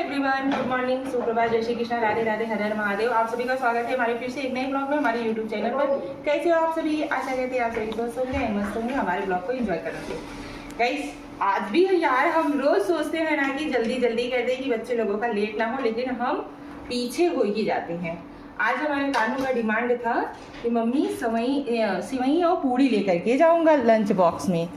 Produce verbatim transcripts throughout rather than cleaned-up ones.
Everyone, good morning, सुप्रभात, जय श्री कृष्णा, राधे राधे, हर हर महादेव। आप सभी का स्वागत है हमारे फिर से एक नए ब्लॉग में हमारे YouTube चैनल पर। कैसे हो आप सभी? आशा करते हैं आप सभी स्वस्थ होंगे, मस्त होंगे, हमारे ब्लॉग को एंजॉय करेंगे। गाइस, आज भी यार हम रोज सोचते हैं ना कि जल्दी जल्दी कर दें कि बच्चे लोगों का लेट ना हो, लेकिन हम पीछे हो ही जाते हैं। आज हमारे कानू का डिमांड था कि मम्मी, सवई अ, सिवई और पूड़ी लेकर के जाऊंगा लंच बॉक्स में।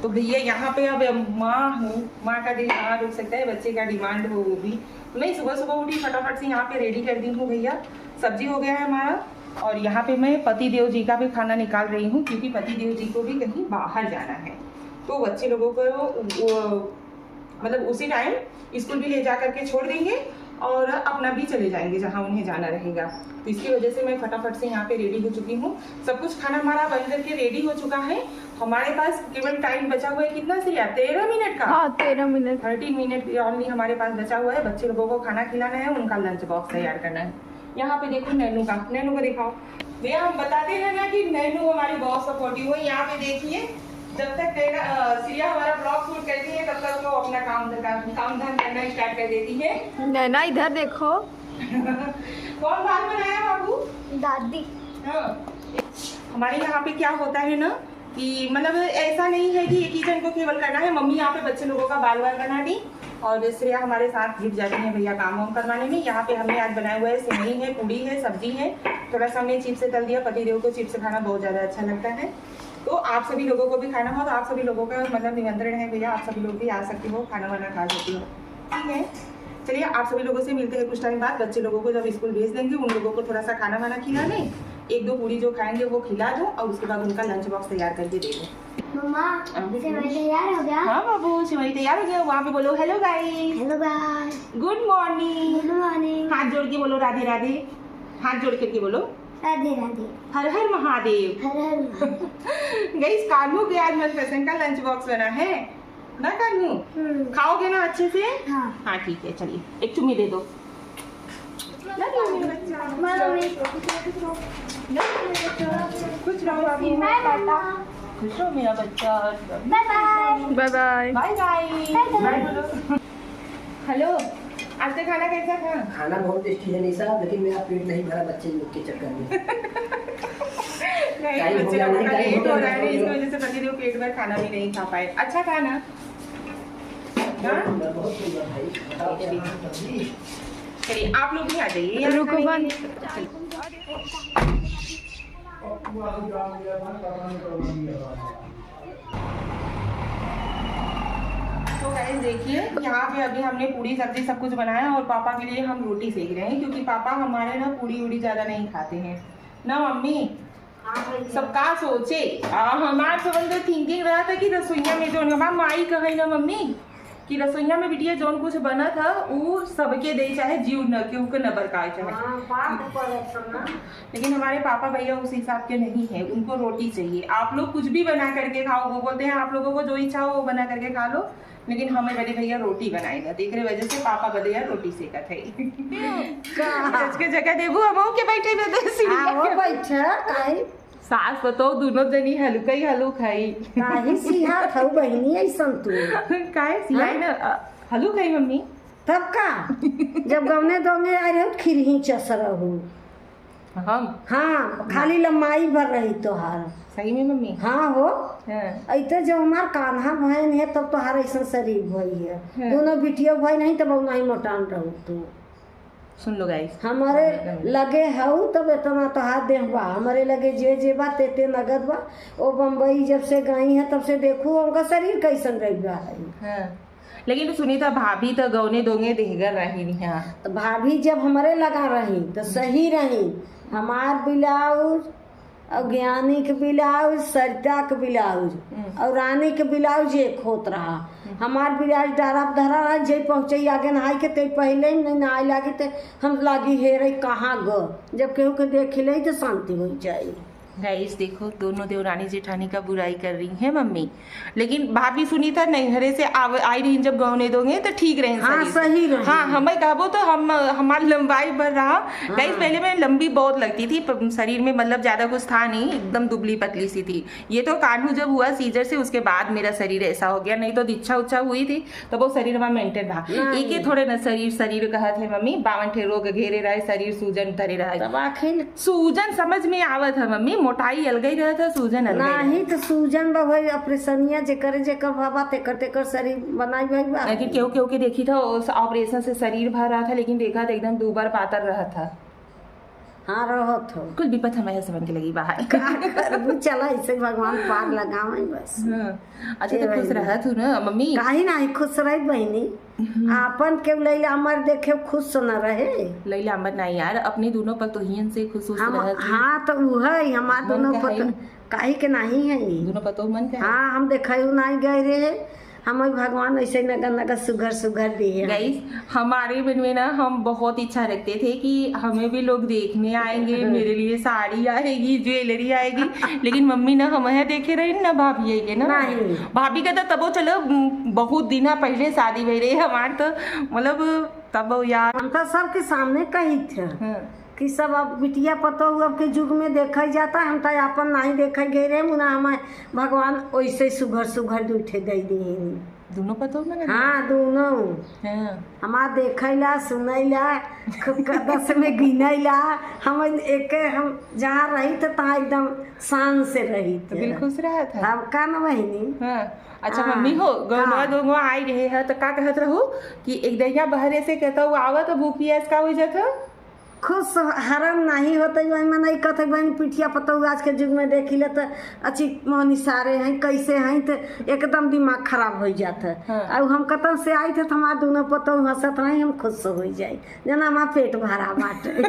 तो भैया, यहाँ पे अब माँ हूँ, माँ का दिल कहाँ रुक सकता है, बच्चे का डिमांड हो वो भी। मैं सुबह सुबह उठी, फटाफट से यहाँ पे रेडी कर दी हूँ भैया। सब्जी हो गया है हमारा, और यहाँ पे मैं पति देव जी का भी खाना निकाल रही हूँ, क्योंकि पति देव जी को भी कहीं बाहर जाना है। तो बच्चे लोगों को वो, मतलब, उसी टाइम स्कूल भी ले जा करके छोड़ देंगे और अपना भी चले जाएंगे जहाँ उन्हें जाना रहेगा। तो इसकी वजह से मैं फटाफट से यहाँ पे रेडी हो चुकी हूँ। सब कुछ खाना हमारा बन करके रेडी हो चुका है। हमारे पास केवल टाइम बचा हुआ है कितना, श्रेया? तेरह मिनट का। हाँ, तेरह मिनट। थर्टीन मिनट ओनली हमारे पास बचा हुआ है। बच्चे लोगों को खाना खिलाना है, उनका लंच बॉक्स तैयार करना है। यहाँ पे देखो नैनू का, नैनू को दिखाओ भैया। हम बताते हैं ना कि नैनू हमारी बहुत सपोर्टिव है। यहाँ पे देखिए, जब तक नैना, अ, श्रेया हमारा ब्लॉग शूट करती है, तब तक वो अपना काम धंधा, काम धाम करना स्टार्ट कर देती है। नैना, इधर देखो। कौन बाल बनाया बाबू? दादी। हाँ। हमारे यहाँ पे क्या होता है ना कि, मतलब, ऐसा नहीं है कि एक ही जन को केवल करना है। मम्मी यहाँ पे बच्चे लोगों का बाल वाल बना दी और श्रेया हमारे साथ जुट जाती है भैया काम वाम करवाने में। यहाँ पे हमने आज बनाया हुआ है, सेवई है, पूड़ी है, सब्जी है, थोड़ा सा हमने चिप्स तल दिया। पतिदेव को चिप्स खाना बहुत ज़्यादा अच्छा लगता है। तो आप सभी लोगों को भी खाना हो तो आप सभी लोगों का, मतलब, निमंत्रण है भैया, आप सभी लोग भी आ सकते हो, खाना वाना खा सकते हो। ठीक है, चलिए, आप सभी लोगों से मिलते हैं कुछ टाइम बाद। बच्चे लोगों को जब स्कूल भेज देंगे, उन लोगों को थोड़ा सा खाना वाना खिला दें, एक दो पूड़ी जो खाएंगे वो खिला दो, और उसके बाद उनका लंच बॉक्स तैयार करके दे दो। मम्मा, हाँ, बिल्कुल। सेवई तैयार हो गया? हाँ बाबू, सेवई तैयार हो गया। वहाँ पे बोलो, "Hello guys।" Hello guys। Good morning। Good morning। हाथ जोड़ के बोलो, "राधे राधे।" हाथ जोड़ करके बोलो, "राधे राधे।" हर हर महादेव। हर हर महादेव। गाइस, कान्हू के आज मनपसंद का लंच बॉक्स बना है ना कान्हू? हम्म। खाओगे ना अच्छे से? हाँ। हाँ, ठीक है, चलिए, एक चुम्मी दे दो। Love you, मेरा बच्चा। Love you। Love you, मेरा बच्चा। खुश रहो, बाबू। Bye, bye। टाटा। खुश रहो, मेरा बच्चा। Bye, bye। Bye, bye। Bye, bye। Bye, bye। Bye बोलो। हेलो, आज का खाना कैसा था? खाना बहुत टेस्टी है निशा, लेकिन मेरा पेट नहीं भरा बच्चे लोग के चक्कर में। नहीं, टाइम हो बच्चे गया, लोगों नहीं, का टाइम लेट हो हो रहा है, गया। इसकी वजह से पति देव पेट भर खाना भी नहीं खा पाए। अच्छा था ना? हाँ? बहुत सुंदर, बहुत सुंदर भाई। बताओ क्या नाम है सब्जी? चलिए, आप लोग भी आ जाइए, यहाँ रुको खाने के बंद। लिए। तो गाइस, देखिए, यहाँ पे अभी हमने पूड़ी सब्जी सब कुछ बनाया और पापा के लिए हम रोटी सेक रहे हैं, क्योंकि पापा हमारे ना पूड़ी उड़ी ज्यादा नहीं खाते हैं ना मम्मी। हाँ, भैया। सब का सोचे, आ, हमार सबन के थिंकिंग रहा था कि रसोइया में जौन हमार माई कहे ना मम्मी, कि रसोइया में बिटिया जौन कुछ बना था, उ सबके दे, चाहे जीव न, केहू के न बरकाए, चाहे। हाँ, बात तो करत हो ना। लेकिन हमारे पापा भैया उस हिसाब के नहीं है, उनको रोटी चाहिए। आप लोग कुछ भी बना करके खाओ, वो बोलते हैं, "आप लोगों को जो इच्छा हो, वो बना करके खा लो, लेकिन हमें बदे भैया रोटी बनाएगा।" तो एकरे वजह से पापा बदे यार रोटी सेकत है। का? जज के जगह देबू, हम के बैठे बदे सीढ़िया हाँ, वो के। बैठा, काहे? सास पतोह दोनों जनी हलुकई हलुक हई। काहे सिहात हऊ बहिनी ऐसन तू? काहे सिहाई हाँ? ना, अ, हलुक हई मम्मी। तब का? जब गवने दोंगे आए रहे, खिरही चस रहू। हम? हाँ, खाली लम्बाई भर रही तोहार। सही में मम्मी? हाँ हो। हाँ। ऐते जब हमार कान्हा भइन है, तब तोहार ऐसन शरीर भई है। हाँ। दोनों बिटिया भई नहीं, तब नहीं मोटान रहू तू। सुन लो गाइस। हमरे लगे हऊ तब एतना तोहार देह बा, हमरे लगे जे जे बा ते ते नगद बा। ओ बम्बई जब से गई है तब से देखू उनका शरीर कैसन रह गया है। हाँ। लेकिन सुनीता भाभी तो गौने दोंगे देहगर रही यहाँ। तो भाभी जब हमरे लगा रही तो सही रही। हमार ब्लाउज और ज्ञानी के ब्लाउज, सरिता के ब्लाउज हम्म। और रानी के ब्लाउज एक होत रहा। हम्म। हमार ब्लाउज डारा पे धरा रहा, जे पहुँचे आगे नहाई के ते पहले ही नहीं नहाए लागी ते हम लागी हेरे कहाँ ग, जब केहू के देख ले तो शांति हो जाए। गाइस, देखो, दोनों देवरानी जेठानी का बुराई कर रही है मम्मी। लेकिन भाभी सुनी था, नैहरे से आव-, आई रही जब गौने दोगे तो ठीक रहे हाँ, शरीर से। सही रहे। हाँ, हमें कहबो तो हम, हमारी लंबाई बढ़ रहा। हाँ। गाइस, पहले मैं लंबी बहुत लगती थी, प-, शरीर में मतलब ज्यादा कुछ था नहीं, एकदम दुबली पतली सी थी। ये तो कान्हू जब हुआ सीजर से, उसके बाद मेरा शरीर ऐसा हो गया, नहीं तो इच्छा उच्छा हुई थी तो वो शरीर हमारा मेंटेन रहा। नहीं। एके थोड़े न शरीर, शरीर कहत है मम्मी, बावन ठे रोग घेरे रहे, शरीर सूजन धरे रहे। तब आखिर सूजन समझ में आवत है मम्मी, मोटाई अलग ही रहत है, सूजन अलग ही रहत है। नहीं तो सूजन बा भाई, ऑपरेशनिया जेकर, जेकर बाबा तेकर, तेकर शरीर बनाई भाई बा। लेकिन केहू, केहू के देखी था, उस ऑपरेशन से शरीर भर रहा था, लेकिन देखा तो एकदम दूबर पातर रहत था। हाँ, रहत हो। कुल विपत हमारे सबन के लगी बाहर। का करबू, चला, ऐसे भगवान पार लगावे बस। हाँ। अच्छा, ए तो खुश भाई। रहत हूँ ना मम्मी? काहे नाही खुश रही बहिनी? हम्म। आपन के लैला अमर देखे खुश न रहे। लैला अमर ना यार, अपनी दोनों पतोहियन से खुश, खुश हम, रहत हूँ। हाँ, तो उहे हमार मन दोनों का है। पतो-, काहे के नाही है? दोनों पतोह मन का है। हाँ, हम देखे नाही गए रहे। हमें भगवान ऐसे नगर नगर सुघर सुघर दिए हैं। गाइस, हमारे मन में ना, हम बहुत इच्छा रखते थे कि हमें भी लोग देखने आएंगे, मेरे लिए साड़ी आएगी, ज्वेलरी आएगी, लेकिन मम्मी ना हमें देखे रही ना भाभी आई के ना। नहीं। भाभी का तो तबो चलो, उम, बहुत दिन पहले शादी भई रही हमार, तो मतलब तब यार हम तो सबके सामने कही थे। हाँ। कि सब अब बिटिया पतोह अब के युग में देखा जाता, हम तो अपन नहीं देखे गए रहे, मुना हमें भगवान वैसे सुघर सुघर दुइ ठे दे दी। दोनों पतोह में ना? हाँ, दोनों। हाँ। हमार देखैला, सुनैला, ख-, ख-, दस में गिनैला, हम एक, हम जहाँ रही थे तहाँ एकदम शान से रही तो थे। दिल खुश रहा था। हम का न बहिनी? हाँ। अच्छा हाँ। मम्मी हो, गौनवा का? दोनवा आई रहे है तो का कहत रहू कि एक दैया बहरे से कहता हुआ आवत, अब यूपीएस का हो जात है? खुश हरन नाही होते, वही में नहीं कहते, बहन पिटिया पतोह आज के युग में देखी ले तो अच्छी मोहनी सारे हैं, कैसे हैं, तो एकदम दिमाग खराब हो जात है। हाँ। और हम कतन से आई थे, तो हमार दोनों पतोह हंसत रही, हम खुश हो जाई, जना हमार पेट भरा बाटे।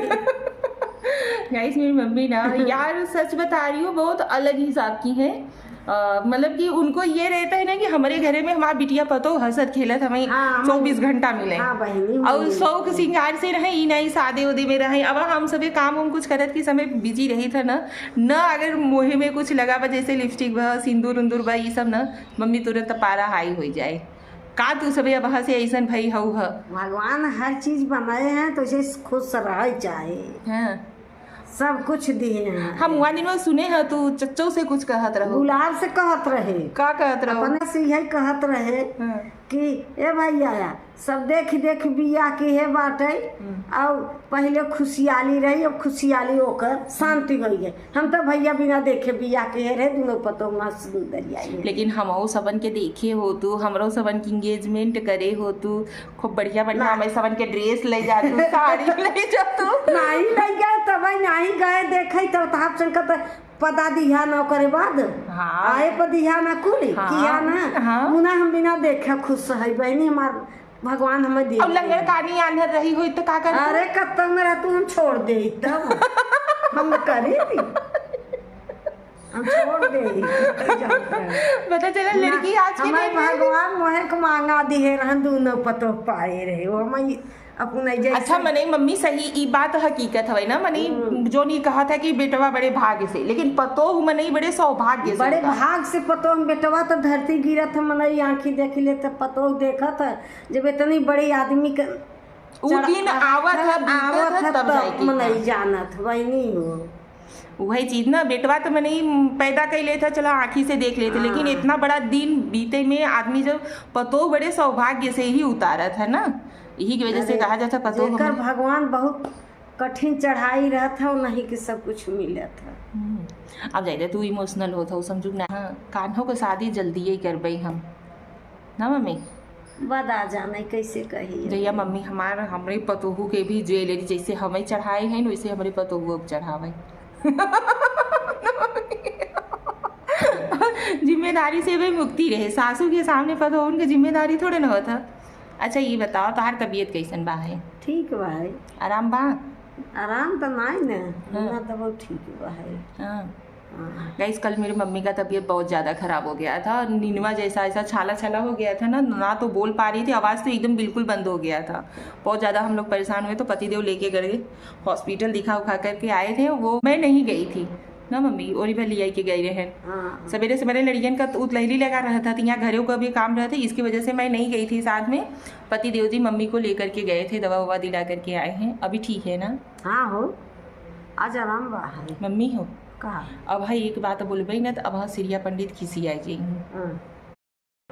गाइस, मेरी मम्मी ना यार, सच बता रही हूँ, बहुत अलग हिसाब की है। अ, मतलब कि उनको ये रहता है ना कि हमारे घरे में हमार बिटिया पतोह हंसत खेलत हमें हाँ, हमारे चौबीस घंटा मिले। हाँ, बहिनी, और हमारे शौक श्रृंगार से रहे, ई नहीं सादे उदे में रहे। अब हम सभी काम उम कुछ करत के समय बिजी रही था ना, ना अगर मुँहे में कुछ लगा बा, जैसे लिपस्टिक बा, सिंदूर उंदूर बा, ई सब ना, मम्मी तुरंत पारा हाई हो जाए। का तू सभी अब हंसे ऐसन भई हऊ ह? भगवान हर चीज बनाए हैं तो उसे खुश रहे चाहे। हाँ। सब कुछ दिए हैं। हम वहाँ दिन में सुने हैं, तू चच्चो से कुछ कहत रहो। गुलाब से कहत रहे। का कहत रहो? अपने से यही कहत रहे हाँ। कि ए भैया, सब देख देख बिया के हे बाटे, हम्म। और पहले खुशियाली रही, अब खुशियाली ओकर शांति हो गई। हम तो भैया बिना देखे बिया के हे रहे, दोनों पतोह मस्त सुंदर आई है। लेकिन हमहू सबन के देखे हो तू, हमरो सबन के एंगेजमेंट करे हो तू, खूब बढ़िया बढ़िया ना। हमें सबन के ड्रेस ले जा तू, साड़ी ले जा तू। नाही ले गए तब नाही गए देखे तब तो आप चल के तो पता दिया ना ओकरे बाद। हाँ। आए पर दिया ना कुल, हाँ। किया ना। हाँ। मुना हम बिना देखे खुश है बहनी, हमार भगवान हमें दे अब दे। लंगर कानी आन्हर रही हुई तो का करती? अरे कत्ता में रहतू हम छोड़ दे तब हम करी थी। हम छोड़ दे। पता चला ना, लड़की आज के हमारे date में भगवान मोहे के मांगा दिए रहन, दोनों पतोह पाए रहे। वो हम अपन जैसे अच्छा, मनई मम्मी सही, ई बात हकीकत हवे ना, मनई हम्म। जो नहीं कहा था कि बेटवा बड़े भाग्य से, लेकिन पतोह मनई बड़े सौभाग्य से बड़े होता। भाग से पतोह बेटवा तो धरती गिरत है, मनई आँखी देख ले तो पतोह देखत है, जब इतनी बड़ी आदमी के उ चढ़-, दिन आवत है, बीतत आवत है, है, तब तब जाए के मनई है। जानत, वही नहीं हो। वही चीज ना, बेटवा तो मनई पैदा कर लेता, चला आँखी से देख लेते, हाँ। लेकिन इतना बड़ा दिन बीते में आदमी जब पतोह बड़े सौभाग्य से ही उतारत है ना, यही की वजह से अरे, कहा जाता पतोह जेकर हमें भगवान बहुत कठिन चढ़ाई रहत है, नहीं कि सब कुछ मिलत है। हम्म। अब जाइए, तू इमोशनल होत हो, समझू ना। हाँ, कान्हो को शादी जल्दी ही करबई हम, ना मम्मी? बदा जाने कैसे कही। जहिया मम्मी हमार, हमरे पतोहू के भी ज्वेलरी जैसे हमें चढ़ाए हैं, वैसे हमरे पतोहू अब चढ़ावे। जिम्मेदारी से भी मुक्ति रहे, सासू के सामने पतोहून के जिम्मेदारी थोड़े न होता। अच्छा, ये बताओ, तोहार तबीयत कैसन बा है? ठीक बा है। आराम बा? आराम तो नाई न, हाँ। ना तो बहुत ठीक बा है। हाँ। हाँ। गाइस, कल मेरी मम्मी का तबीयत बहुत ज़्यादा ख़राब हो गया था, नीनवा जैसा ऐसा छाला छाला हो गया था ना, ना तो बोल पा रही थी, आवाज़ तो एकदम बिल्कुल बंद हो गया था। बहुत ज़्यादा हम लोग परेशान हुए, तो पतिदेव लेके गए हॉस्पिटल, दिखा उखा करके आए थे। वो मैं नहीं गई थी, ना मम्मी, ओरी भर लियाई के गए रहे। हाँ। सवेरे सवेरे लड़ियन का उतलहली लगा रहा था, तो यहाँ घरों का भी काम रहा था, इसकी वजह से मैं नहीं गई थी साथ में। पति देव जी मम्मी को लेकर के गए थे, दवा ववा दिला करके आए हैं। अभी ठीक है ना? हाँ हो, आज आराम बा है। मम्मी हो? का? अब है एक बात बोलबे ना, तो अब हाँ सिरिया पंडित खिसियाए जाएंगे। हाँ।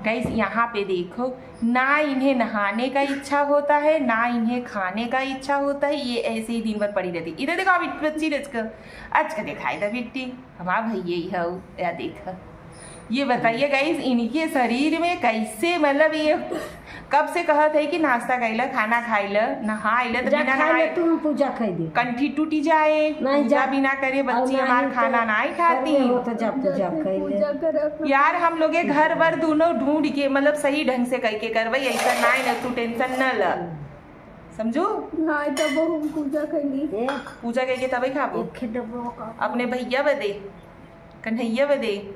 गाइस, यहाँ पे देखो, ना इन्हें नहाने का इच्छा होता है, ना इन्हें खाने का इच्छा होता है, ये ऐसे ही दिन भर पड़ी रहती। इधर देखो, अभी बच्ची रचक, अचक दिखाई दे बिट्टी, हमार भैया ही हऊ, या देख। ये बताइए गाइस, इनके शरीर में कैसे, मतलब, ये कब से कहत है कि नाश्ता कइला, खाना खाइला, नहाइला, तो जा बिना खाइला नहाए तू, हम पूजा कर दे। कंठी टूटी जाए, नहीं पूजा जा। बिना करे और बच्ची नहीं हमार तो खाना नहीं खाती। करते हो तो जा पूजा कर ले। पूजा करे अपना यार, हम लोग ये घर वर दोनों ढूंढ के, मतलब, सही ढंग से करके करवाई, ऐसा ना है ना, तू टेंशन ना ल, समझू? नहीं तो वो हम पूजा कर ली। ए, पूजा करके तबे खाबो। एक डब्बा का अपने भैया बदे, कन्हैया बदे।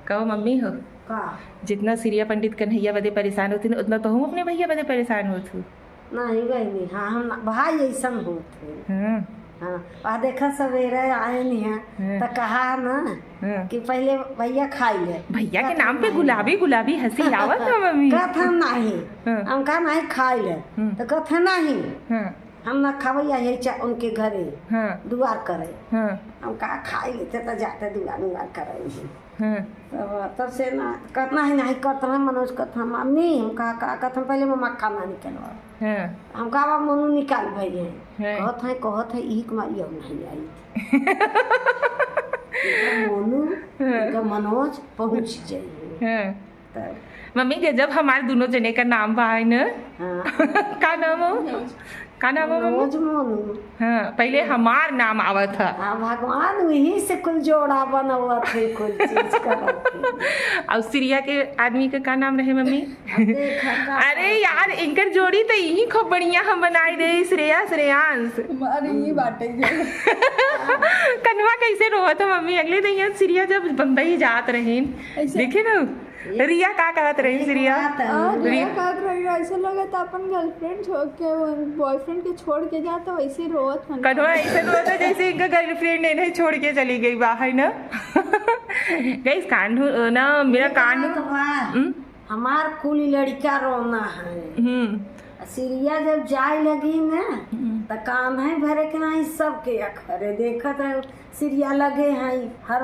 कहो मम्मी हो, का? जितना सिरिया पंडित कन्हैया बदे परेशान होती ना, उतना तो हम अपने भैया बदे परेशान होत हूँ। नहीं बहनी, हाँ, हम ना, भाई ऐसन होत है। हाँ। हाँ, वह देखा सवेरे आए नहीं है, हाँ। तो कहा ना हाँ। कि पहले भैया खाई ले। भैया के नाम पे गुलाबी गुलाबी हंसी आवत है मम्मी। कहत हम नहीं, हाँ। हम कहा नहीं खाई ले, हम्म। तो कहत है नहीं। हाँ। हम ना खावे, या यही चा-, उनके घरे हाँ। दुआर करे। हाँ। हम कहा खाई लेते तो जाते दुआर उआर करे। हाँ। तब, तब से ना, कहत नहीं, नहीं, कहत नहीं, मनोज कहत हम, "मम्मी," हम कहा, "का?" कहत हम, "पहले मम्मा खाना निकलवा।" हाँ। हम कहा, "अब मोनू निकाल भई है।" हाँ। कहत है, कहत है, "इही के मारी अब नहीं आई।" इनका मोनू, हाँ। इनका मनोज पहुँच जाइए। हाँ। तब। मम्मी, गजब हमार दोनों जने का नाम बा है न? हाँ। का नाम हो? का नाम हो मम्मी? मनोज मोनू। हाँ, पहले हमार नाम आवत ह। हाँ, भगवान वही से कुल जोड़ा बनवत है, कुल चीज करत है। और सिरिया के आदमी के का नाम रहे मम्मी? अब देखा का अरे यार, इनकर जोड़ी तो यही खूब बढ़िया हम बनाई दे, श्रेया, श्रेयांश। अरे ये बाटे जो। कन्हवा कैसे रोवत है मम्मी? अगले दिन यहाँ सिरिया जब बम्बई जात रहीन, ऐसे देखे ना, रिया का कहत रही, रिया? हाँ, रिया कहत रही, ऐसे लगत अपन girlfriend छोड़ के, वो boyfriend के छोड़ के जाता, वैसे रोवत हन। कन्हवा ऐसे रोवत है जैसे इनका girlfriend इन्हें छोड़ के चली गई बा, है ना? Guys, कान्हू ना, मेरा कान्हू, हम्म? हमार कुल लड़का रोना है। हम्म। आ सिरिया जब जाए लगी ना, हम्म। त कान्हे भरे के नाही सबके अखरे देखत है। सिरिया लगे हैं, हर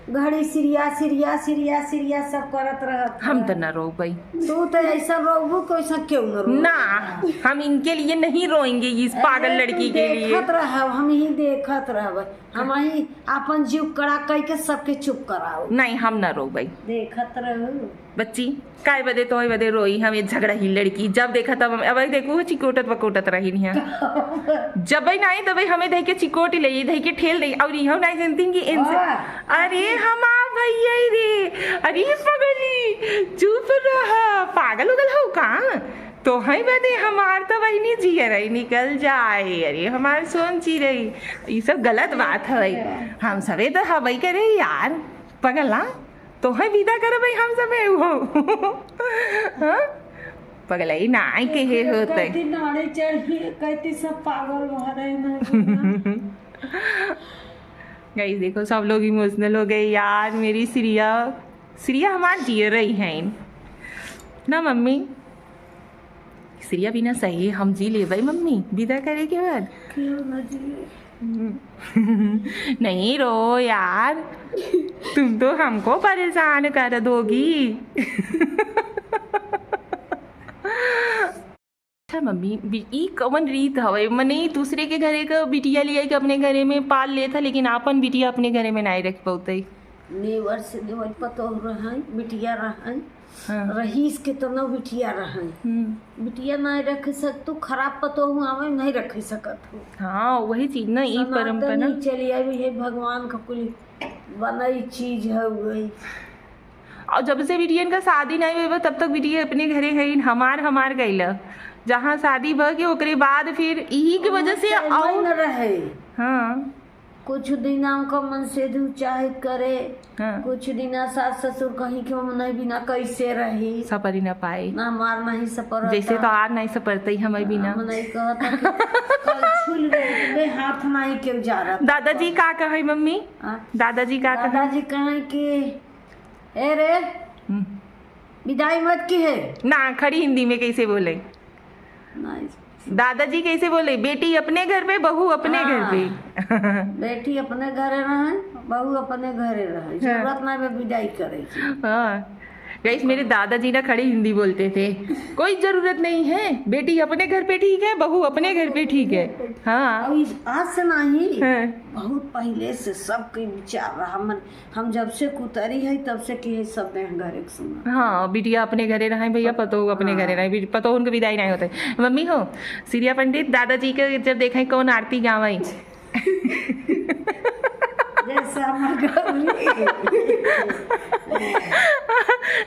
घड़ी सिरिया, सिरिया, सिरिया, सिरिया सब करत रहत हम है। त ना रोबई। तू त ऐसा रोबू, कैसा क्यों ना रोबू? ना, हम इनके लिए नहीं रोएंगे, इस पागल अरे, लड़की तू के लिए। देखत रहब, हम ही देखत रहब, हम ही आपन जीव कड़ा कई के सबके चुप कराओ। नहीं, हम ना रोबई। देखत रहू। बच्ची, काय बदे तोहई बदे रोई हम, ये झगड़ा ही लड़की। जब देखा तब हम, अब देखू, चिकोटत वकोटत रही नहीं। जब ही नहीं, तब ही हमें धई के चिकोट ले, धई के ठेल दे, और इहो नहीं जानती कि इनसे, वाह। अरे हमार भैया रे, अरे पगली, चुप रहा, पागल उगल हो का? तोहई बदे हमार तो बहिनी जियरई निकल जाए, अरे हमार सोन चिरई, ये सब गलत बात है। हम सबे तो हबई करे यार, पगला। तोहे विदा करबै हम सबे उहो। हाँ? पगलई नाई के हे होते। कहती नाड़ी चढ़ी, कहती सब पागल भरे ना। Guys, देखो, सब लोग emotional हो गए यार। मेरी सिरिया, सिरिया हमार जियरई हैं ना मम्मी? सिरिया बिना सही हम जी लेबै मम्मी, विदा करे के बाद? क्यों ना जी? नहीं रो यार, तुम तो हमको परेशान कर दोगी। अच्छा मम्मी, बि-, ई कवन रीत हवे? मने दूसरे के घरे क बिटिया लिया के अपने घरे में पाल लेत ह, लेकिन आपन बिटिया अपने घरे में नाई रख पौते। नेवर से देवर पतोह रहै, बिटिया रहै, हाँ। रहीस केतनो बिटिया रहै। हम्म। बिटिया नाई रख सकतू, खराब पतोह आवे, नहीं रख सकत हो। हाँ, वही चीज ना, ई सनातन परंपरा। ही चली आई है, भगवान का कुल बनई चीज है वही। और जब से बिटियन का शादी नहीं हुई, तब तक बिटिया अपने घरे है, हमार, हमार गइला। जहाँ शादी भ के ओकरे बाद फिर इही की वजह से टाइम और न रहे। हाँ। कुछ दिन हमका मन से दू चाहे करे, हाँ। कुछ दिन सास ससुर कहीं के हम नहीं बिना कैसे रही। सपरी ना पाए। ना हमार नहीं सपर जैसे होता। तो आर नहीं सपरते ही हमें बिना। हम नहीं कहता कि कल फूल गए, हाथ नाहीं केउ जा रहा। दादाजी का कहे मम्मी? हाँ। दादाजी का कहे? दादाजी कहे कि, "ए रे, हम्म। विदाई मत किहे।" ना, खड़ी हिंदी में कैसे बोले? नहीं। दादाजी कैसे बोले, "बेटी अपने घर पे, बहू अपने घर पे।" हाँ। बेटी अपने घरे रहे, बहू अपने घरे रहे, हाँ। जरूरत ना बे विदाई करे की। हाँ। गाइस, मेरे दादाजी ना खड़ी हिंदी बोलते थे, "कोई जरूरत नहीं है, बेटी अपने घर पे ठीक है, बहू अपने घर पे ठीक है।" हाँ। और इस आज से नहीं, हाँ। बहुत पहले से सबके विचार रहा। मन हम जब से कुतरी है, तब से कि है सब में घरे के सुना। हाँ, बिटिया अपने घरे रहे भैया, पतोह अपने हाँ। घरे रहे, बिट-, पतोह उनके विदाई नहीं होते। मम्मी हो, सीरिया पंडित, दादाजी के जब देखे कौन आरती गावे। जय श्यामा गौरी।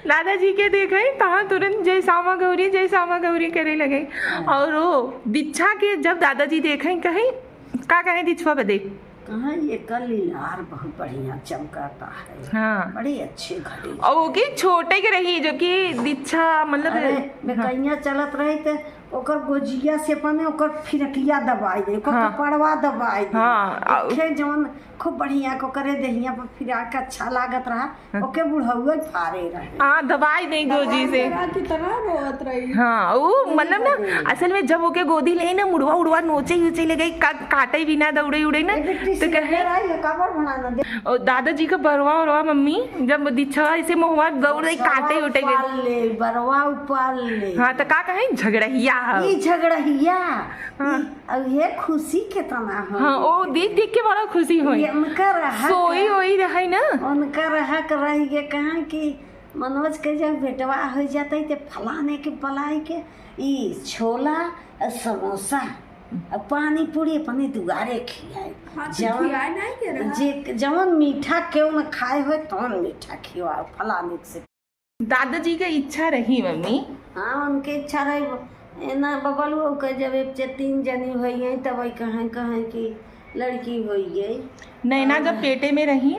दादाजी के देखे, तहाँ तुरंत "जय श्यामा गौरी, जय श्यामा गौरी" करे लगे। हाँ। और वो दीक्षा के जब दादाजी देखे, कहे, का कहे दीक्षवा बदे? कहाँ ये कल लीलार बहुत बढ़िया चमकाता है। हाँ। बड़ी अच्छी घड़ी। और वो की छोटे के रही, जो कि दीक्षा, मतलब अरे, हाँ। बेकैया चलत रही त ओकर गोजिया से अपने ओकर फिरकिया दबाई दे, ओकर हाँ। कपड़वा दबाई दे। हाँ, आ- देखे जौन खूब बढ़िया को करे देहिया पर फिरा के अच्छा लागत रहा। हाँ। ओके बुढ़ौआ फारे रहे। हाँ, दबाई दे गोजी से। दबाई दे, कितना रोवत रही। हाँ, वो यही मतलब ना, बदे। असल में जब ओके गोदी ले ना, मुड़वा उड़वा नोचे उचे लगे, का-, काटे भी ना, दौड़े उड़े ना, ए, बिट्टी तो से कहे, ले रही है, काबर बना ना दे। और दादाजी का बरवा उरवा मम्मी, जब दीक्षा ऐसे महुआ दौड़ रही, काटे उटे गए। उपाल ले, बरवा उपाल ले। हाँ, तो का कहे, "झगड़हिया है।" ई झगड़हिया। हाँ। ई अब ये खुशी कितना हो हाँ, गई। ओ देख देख के बड़ा खुशी होई। ये उनका रहा सोई के, ओई रहे ना। उनका रहा के रह गए, कहाँ कि मनोज के जब बेटवा हो जाता है, तो फलाने के पलाई के ई छोला और समोसा और पानी पूरी अपने दुआरे खियाए। हाँ, तो जवन, खियाए नहीं के रहा। जे, जवन मीठा केहू न खाए होए, तवन मीठा खियाओ फलाने से। दादाजी के इच्छा रही, मम्मी। हाँ, उनके इच्छा रही। ए ना, बबलुओ के जब एक से तीन जनी होई गई, तब वही कहें, कहें कि लड़की होई गई। नैना और जब पेटे में रही,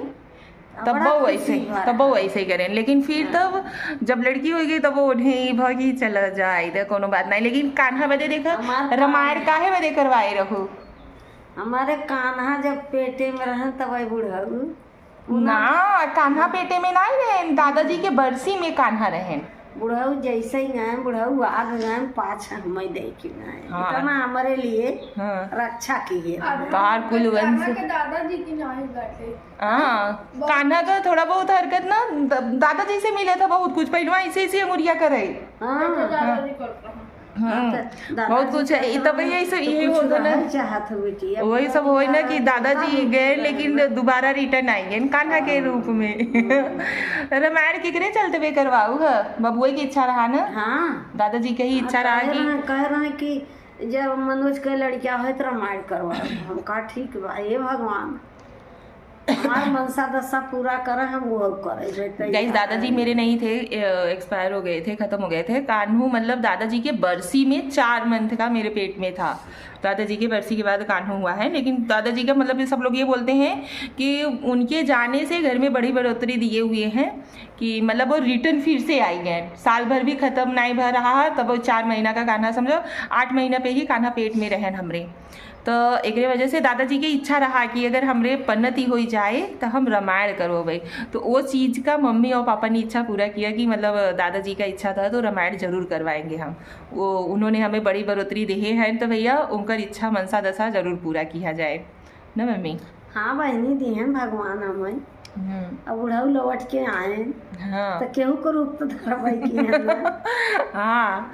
तब बड़ा वो खुशी ऐसे, भरा। तब वो ऐसे करें। लेकिन फिर हाँ। तब जब लड़की होई गई, तब वो उन्हें ई भ कि चला जाए, इधर कोनो बात नहीं। लेकिन कान्हा बदे देखा, हमार रामायण कान्हा। काहे बदे करवाए रहू? हमारे कान्हा जब पेटे में रहन, तब आई बुढ़ऊ। ना, कान्हा पेटे में नाहीं रहेन, दादाजी के बरसी में कान्हा रहेन। बुढ़ऊ जैसे ही गए, बुढ़ऊ आग गए, पाछा हमें दे के गए। हाँ। इतना हमारे लिए हाँ। रक्षा की है। अब तोहार कुल कान्हा वंश। के दादाजी की नाहीं बाटे। हाँ, बहुत कान्हा का थोड़ा बहुत हरकत ना, द-, दादाजी से मिले था बहुत कुछ, पहलवा ऐसे ऐसे अंगुरिया करे। हाँ। दादाजी करता है। हम्म, हाँ, तो बहुत कुछ है। ई तब यही सब, यही कुछ होता ना। रहल चाहत हो बिटिया, वही सब होई ना कि दादाजी गए, लेकिन दोबारा return आई गए कान्हा के रूप में। रामायण केकरे चलते बे करवाऊ है? बबुए की इच्छा रहा ना? हाँ। दादाजी के ही हाँ, इच्छा रहा कहे कि रहे, कहे रहे कि जब मनोज के लड़किया होए तो रामायण करवाओ। हम कहा, "ठीक बा, हे भगवान।" हमार मनसा दशा पूरा करे, हम वो करे, बेटा। Guys, दादाजी मेरे नहीं थे, अ, expire हो गए थे, खत्म हो गए थे। कान्हू, मतलब, दादाजी के बरसी में चार month का मेरे पेट में था। दादाजी के बरसी के बाद कान्हू हुआ है, लेकिन दादाजी का, मतलब, ये सब लोग ये बोलते हैं कि उनके जाने से घर में बड़ी बढ़ोतरी दिए हुए हैं कि, मतलब, वो return फिर से आई गए। साल भर भी खत्म नहीं भर रहा है, तब वो चार महीना का कान्हा, समझो, आठ महीना पे ही कान्हा पेट में रहन हमरे। तो एकरे वजह से दादाजी के इच्छा रहा कि अगर हमरे पन्नती होई जाए, तो हम रामायण करवावे। तो वो चीज का मम्मी और पापा ने इच्छा पूरा किया कि, मतलब, दादाजी का इच्छा था, तो रामायण जरूर करवाएंगे हम। वो, उन्होंने हमें बड़ी बढ़ोतरी देहे हैं, तो भैया, उनकर इच्छा, मनसा, दशा जरूर पूरा किया जाए, ना मम्मी? हाँ बहिनी, दिहन भगवान हमें। हम्म। अब बुढ़ऊ लौट के आए, हाँ। तो केहू को रूप तो धरबै की है ना। हाँ,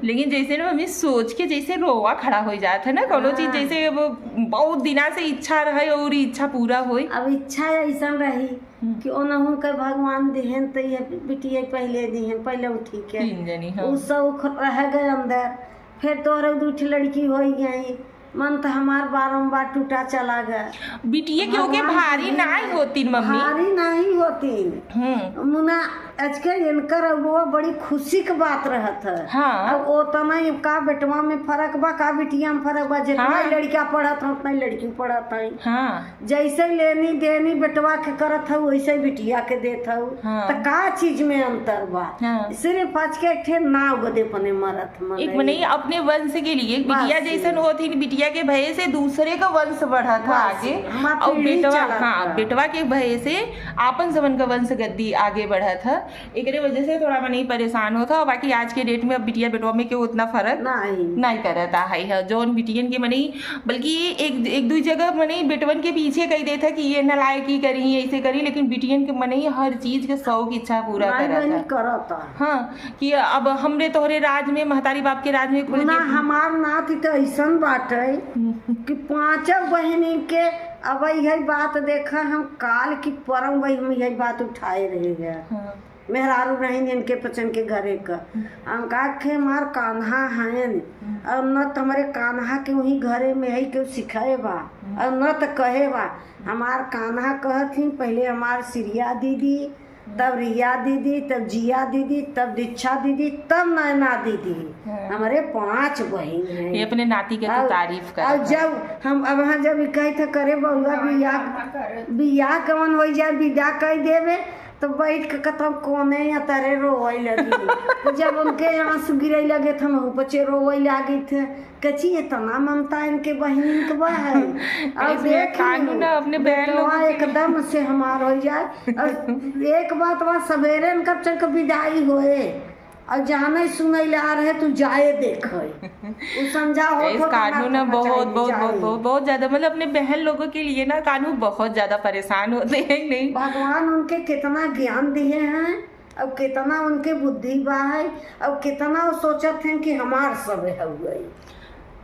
लेकिन जैसे ना मम्मी सोच के जैसे रोवा खड़ा हो जात है ना, कोनो चीज हाँ। जैसे वो बहुत दिना से इच्छा रहे और इच्छा पूरा होई। अब इच्छा ऐसन रही हम्म। कि ओनहु के भगवान दिहन तो ये बिटिया पहले दिहन, पहले उठी के। तीन जनी, हाँ। उ शौक रह गए अंदर, फिर तोहरे दू ठे लड़की होई गई, मन त हमार बारंबार टूटा चला गया। बिटिया के ओके भगवान भारी के नाई होतीन, मम्मी। भारी नाई होतीन। हम्म। मुना, आज के इनकर अगुआ बड़ी खुशी के बात रहत है। हाँ। अब ओतना ही का बेटवा में फर्क बा, का बिटिया में फर्क बा, जितना हाँ। ही लड़का पढ़त हैं, उतना ही लड़की पढ़त हैं। हाँ। जैसे लेनी देनी बेटवा के करत हऊ, वैसे बिटिया के देत हऊ। हाँ। त का चीज में अंतर बा? हाँ। सिर्फ आज के एक ठे नाव बदे अपने मरत मन एक है। मने अपने वंश के लिए, बिटिया बस। जैसन होत ही, बिटिया के भय से दूसरे का वंश बढ़त ह बस, आगे। हमार और पीढ़ी बेटवा, चलत हाँ, ह। बेटवा के भय से आपन सबन का वंश गद्दी आगे बढ़त ह। एकरे वजह से थोड़ा मनई परेशान होत ह। बाकी आज के date में अब बिटिया बेटवा में केहू उतना फर्क नहीं। नहीं करत ह। जौन बिटियन के मनई, बल्कि एक, एक दुई जगह मनई बेटवन के पीछे कही देत ह कि ये नालायकी करी, ऐसे करी, लेकिन बिटियन के मनई हर चीज के शौक इच्छा पूरा माई करत बहनी ह। करत ह। हाँ, कि अब हमरे तोहरे राज में, महतारी बाप के राज में खुल ना, के हमार नाती त अइसन बाटे हम्म। कि पाँचों बहिनी के, अब यही बात देखा, हम काल की परम वही हम यही बात उठाए रहे हैं। हाँ। मेहरारू रही इनके पचन के घरे का। हम्म। हम कहा कि हमार कान्हा हयन, हम्म। और न त हमरे कान्हा के वही घरे में है केहू सिखाए बा, हम्म। और न त कहे बा। हमार कान्हा कहत ही, पहले हमार सिरिया दीदी, तब रिया दीदी, तब जिया दीदी, तब दीक्षा दीदी, तब नैना दीदी। हाँ। हमरे पाँच बहिन हैं। ये अपने नाती के तो और, तारीफ करत और है। जब हम, अब हाँ, जब ई कही था, "करे बउआ, बियाह, बियाह कवन होइ जाए, विदा कई देबे," तो बैठ के कतौ कोने या तरे रोवे लगी। जब उनके आंसू गिरे लगे थे, हम ऊपचे रोवे लागे थे। कची इतना ममता इनके बहिन के बा है। और इसलिए देख कानू लो, ना अपने बहन लोगों बेटवा के एकदम से हमार हो जाए। और एक बात बा, सवेरे इनका चल के विदाई होए, और जाने सुने ला रहे, तू जाए देखे। उ संझा होत इस होत कानू हमार ना पता बहुत, चल बहुत, जाए। बहुत, बहुत, बहुत ज्यादा, मतलब, अपने बहन लोगों के लिए ना कानू बहुत ज्यादा परेशान होते हैं, नहीं? भगवान उनके कितना ज्ञान दिए हैं, अब कितना उनके बुद्धि बा है, अब कितना वो सोचत हैं कि हमार सब हउए।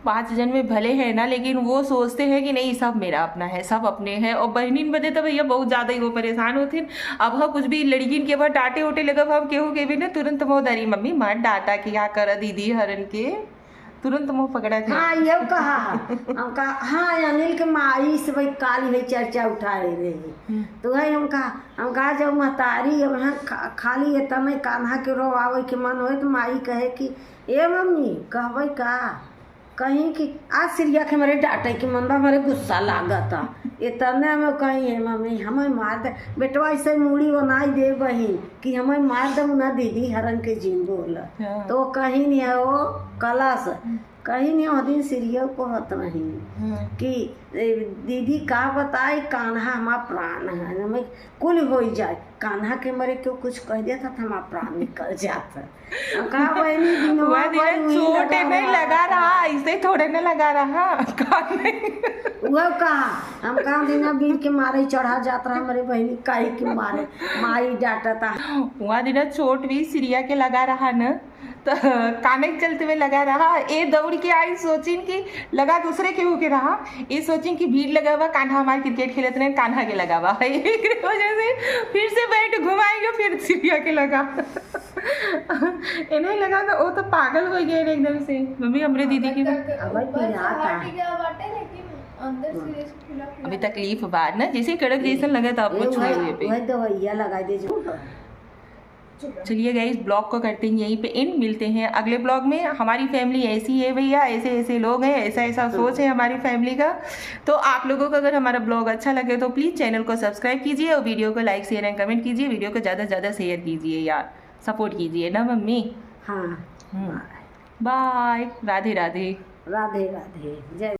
पाँच जन में भले हैं ना, लेकिन वो सोचते हैं कि नहीं, सब मेरा अपना है, सब अपने हैं। और बहनिन बदे तो भैया बहुत ज्यादा ही वो परेशान होते हैं। अब हम कुछ भी लड़किन के बाद डांटे उटे लगब, हम केहू के भी ना, तुरंत मोह धरी, "मम्मी मत डांटा, क्या कर दीदी हरन के।" तुरंत मुंह पकड़ा थे। हाँ, ये कहा। हम कहा, हाँ, अनिल के माई से भाई काली है चर्चा उठाए रही। हम्म। तो वही हम कहा, हम कहा, "जब महतारी अब यहाँ खा-, खाली है, तब कान्हा के रोवावे के मन होए, तो माई कहे कि, ए मम्मी, कहबे का? कहीं कि आज सिरिया के हमरे डांटे के मन बा, हमरे गुस्सा लागता।" इतने में कहीं, "ए मम्मी, हमें मार दे, बेटवा ऐसे मूड़ी बनाई दे बहिन।" कि हमें मार दम ना दीदी हरन के जिन बोल। हाँ। तो कहीं नहीं है वो कलश, हम्म। कहीं नहीं, वो दिन सीरियल पढ़त रही हम्म। कि, ए, दीदी का बताई, कान्हा हमार प्राण है, हमें कुल हो ही जाए, कान्हा के मरे क्यों कुछ कह देता था, हमार प्राण निकल जाता। हम कहा, "बहनी, दिनवा हुआ दिन भर वही चोट लगा नहीं रहा।" लगा रहा, ऐसे थोड़े ना लगा रहा। वो कहा, हम कहा, "बिना बीर के मारे ही चढ़ा जात रहा, हमारे बहनी काहे के मारे, माई डांटता।" हुआ दिन चोट भी सिरिया के लगा रहा न, तो काने के चलते में लगा रहा। ए दौड़ के आई, सोचिन कि लगा दूसरे केहू के रहा, ए सोचिन कि भीड़ लगा हुआ, कान्हा हमार क्रिकेट खेलत रहे, कान्हा के लगा हुआ है। एकरे वजह से फिर से बैट घुमाएंगे, फिर सिरिया के लगा। इन्हें लगा तो वो तो पागल हो गए एकदम से। मम्मी, हमरे दीदी की अब ऊपर से पिराता। हट गया बाटे, लेकिन अंदर से जैसे फूला फूला। अभी तकलीफ बा ना, जैसे कड़क जैसन लगे तो आपको ए, छुए वही, हुए पे। वही दवाइयाँ लगा दे जो। चलिए गाइस, ब्लॉग को करते हैं यहीं पे एंड, मिलते हैं अगले ब्लॉग में। हमारी फैमिली ऐसी है भैया, ऐसे ऐसे लोग हैं, ऐसा ऐसा सोच है हमारी फैमिली का। तो आप लोगों को अगर हमारा ब्लॉग अच्छा लगे तो प्लीज चैनल को सब्सक्राइब कीजिए और वीडियो को लाइक, शेयर एंड कमेंट कीजिए। वीडियो को ज़्यादा से ज़्यादा शेयर कीजिए यार, सपोर्ट कीजिए ना मम्मी। हाँ। हम्म। बाय। बाय, राधे राधे। राधे राधे, जय